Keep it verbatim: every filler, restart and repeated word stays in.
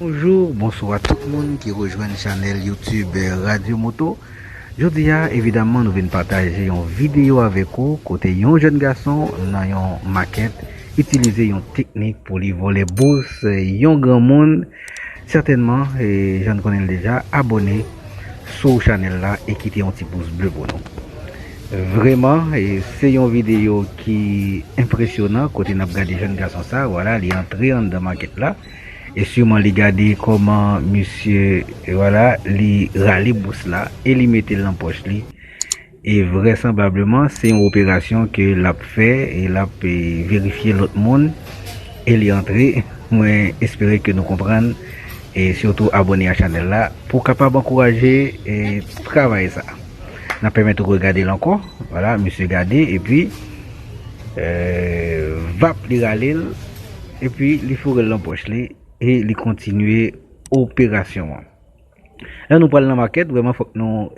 Bonjou, bonswa tout moun ki rejwenn chanèl YouTube Radio Moto. Jodi a, evidaman, nou vin pataje yon videyo avèk ou kote yon jèn gason nan yon makèt itilize yon teknik pou li vòlè bous yon granmoun. Sètènman, e, jan n konnen l deja, abòne sou chanèl la e kite yon ti pous ble pou nou. Vrèman, e, se yon videyo ki enpresyonan kote n ap gade jèn gason sa, vwala, li antre anndan makèt la. E siman li gade kòman misye, e vwala, li rale bous la e li mete l nan pòch li. E vrèsanblableman, se yon operasyon ke l ap fè e l ap, e, verifye lòt moun e li antre. Mwen espere ke nou konprann e sitou abòne a chanèl la pou w kapab ankouraje, e, travay sa. N ap pèmèt ou regade l ankò. Vwala, misye gade epi, e, vap li rale l epi li foure l nan pòch li e li kontinye operasyon an. Lè nou pral nan makèt, vrèman fòk nou